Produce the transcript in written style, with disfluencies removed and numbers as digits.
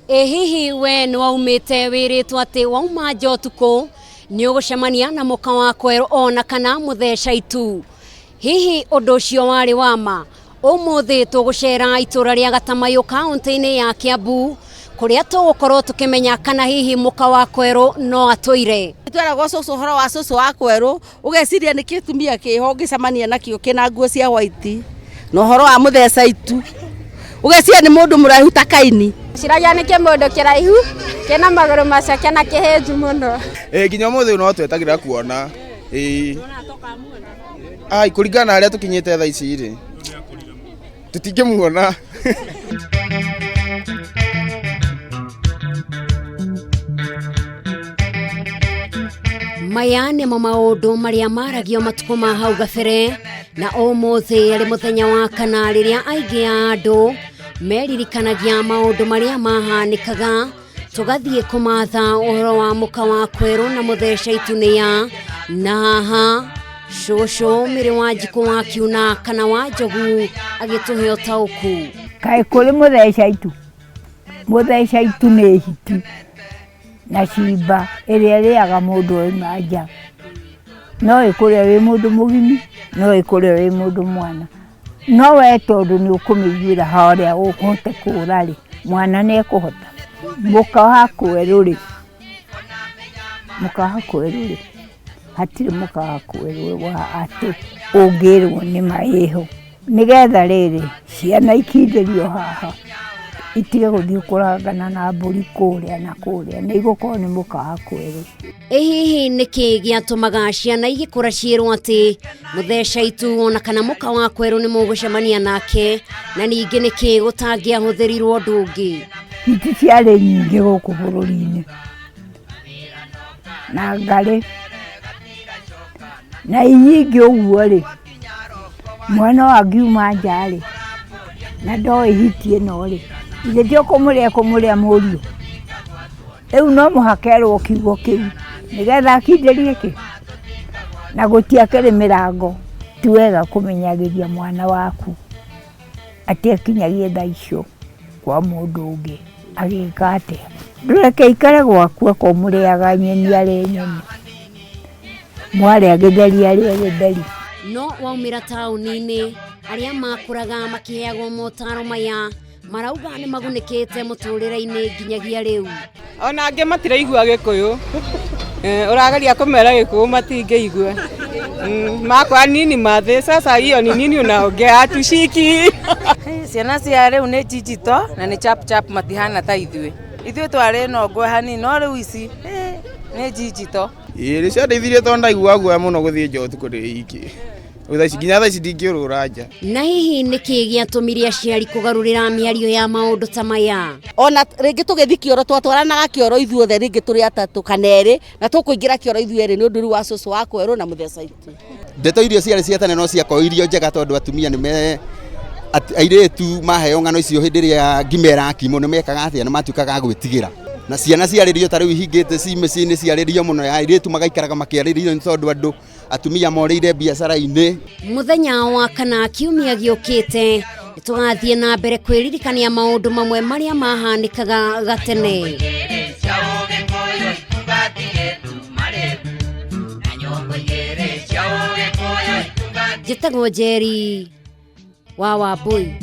Ĩ hihi we nĩ waumĩte wĩrĩtwo atĩ wauma nja ũtukũ nĩ ũgũcemania na mũka wa kwerũ ona kana mũtheca itu? Hihi ũndũ ũcio warĩ wa ma? Ũmũthĩ tũgũcera itũra rĩa Gatamayũ kaũntĩ-inĩ ya Kiambu kũrĩa tũgũkorwo tũkĩmenya kana hihi mũka wa kwerũ no atũire. Tweragwo cũcũ ũhoro wa cũcũ wa kwerũ, ũgeciria nĩ kĩtumia kĩho ũngĩcemania nakĩo kĩna nguo cia white na ũhoro wa mũtheca itu, ũgeciria nĩ mũndũ mũraihu ta Kaini. Ciragia nĩ kĩmũndũ kĩraihu kĩna magũrũ maceke na kĩhĩnju mũno. Ĩĩ nginya ũmũthĩ ũyũ no twetagĩrĩra kuona. Ĩĩ. Ai kũringana na harĩa tũkinyĩte thaa ici rĩ, tũtingĩmuona. Maya nĩmo maũndũ marĩa maragio matukũ ma hau gabere na ũmũthĩ arĩ mũthenya wa kana rĩrĩa aingĩ a andũ meririkanagia maũndũ marĩa mahanĩkaga tũgathiĩ kũmatha ũhoro wa mũka wa kwerũ na mũtheca itunĩa na haha cũcũ mĩrĩ wa njikũ wa kiuna kana wa njogu agĩtũhe ũtaũku. Kaĩ kũrĩ mũtheca itu? Mũtheca itu nĩ hiti na cimba ĩrĩa ĩrĩaga mũndũ auma nja. No ĩkũrĩe wĩ mũndũ mũgima, no ĩkũrĩe wĩ mũndũ mwana. No we tondũ nĩ ũkũmĩiguĩra harĩa ũkũhota kũra rĩ, mwana nĩ ekũhota. Mũka wa kwerũ rĩ, mũka wa kwerũ rĩ, hatirĩ mũka wa kwerũ wa atĩ ũngĩrwo nĩma ĩho. Nĩgetha rĩrĩ, ciana ikindĩrio haha, itige gũthiĩ kũrangana na mbũri kũrĩa na kũrĩa, nĩ igũkorwo nĩ mũka wa kwerũ. Ĩ hihi nĩkĩ gĩatũmaga ciana igĩkũra ciĩrwo atĩ mũtheca itu ona kana mũka wa kwerũ nĩ mũgũcemania nake, na ningĩ nĩkĩ gũtangĩahũthĩrirwo ũndũ ũngĩ? Hiti ciarĩ nyingĩ gũkũ bũrũri-inĩ, na ngarĩ, na i nyingĩ ũguo rĩ, mwana ũyũ angiuma nja rĩ, na ndoĩ hiti ĩno rĩ, githĩ ti kũmũrĩa ekũmũrĩa mũriũ? Rĩu no mũhaka erwo kiugo kĩu nĩgetha akindĩrie kĩ? Na gũtiakĩrĩ mĩrango. Ti wega kũmenyagĩria mwana waku atĩ akinyagie thaa icio kwa mũndũ ũngĩ agĩka atĩa. Ndũreke aikare gwaku akorwo mũrĩaga nyeni arĩe nyeni, mwarĩa gĩtheri arĩe gĩtheri. No waumĩra taũni-inĩ arĩa makũraga makĩheagwo motaro maya marauga nĩ magunĩkĩte mũtũrĩre-inĩ nginyagia rĩu. Ona angĩ matiraigua gĩkũyũ. Ũrageria kũmera gĩkũyũ matingĩigua. Makwa nini mathĩ sasa hiyo ni nini unaongea hatushiki. Ciana cia rĩu nĩ njinjito na nĩ chap chap matihana ta ithuĩ. Ithuĩ twarĩ nongwe hanini no rĩu ici nĩ njinjito. Ĩĩ nĩ ciandeithirie tondũ ndaiguaga guoya mũno gũthiĩ nja ũtukũ ndĩ iki. Rĩu thaa ici nginya thaa ici ndingĩũrũra nja. Na hihi nĩkĩ gĩatũmire aciari kũgarũrĩra mĩario ya maũndũ ta maya? Ona rĩngĩ tũgĩthiĩ kĩoro twatwaranaga kĩoro ithuothe rĩngĩ tũrĩ atatũ kana erĩ na tũkũingĩra kĩoro ithuĩ erĩ nĩ ũndũ rĩu wa cũcũ wa kwerũ na mũtheca itu. Ndeto iria ciarĩ cia tene no ciakorwo irio njega tondũ atumia nĩ me airĩtu maheo ng'ano icio hĩndĩ ĩrĩa ngima ĩrakimwo nĩ mekaga atĩa nĩ matuĩkaga a gwĩtigĩra. Na ciana ciarĩrio ta rĩu ihingĩte ci mĩciĩ-inĩ ciarĩrio mũno airĩtu magaikaraga makĩarĩrio nĩ tondũ andũ atumia morĩire biacara-inĩ. Mũthenya wa kana kiumia gĩũkĩte nĩ tũgathiĩ na mbere kwĩririkania maũndũ mamwe marĩa mahanĩkaga gatene. Njĩtagwo Njeri wa Wambui.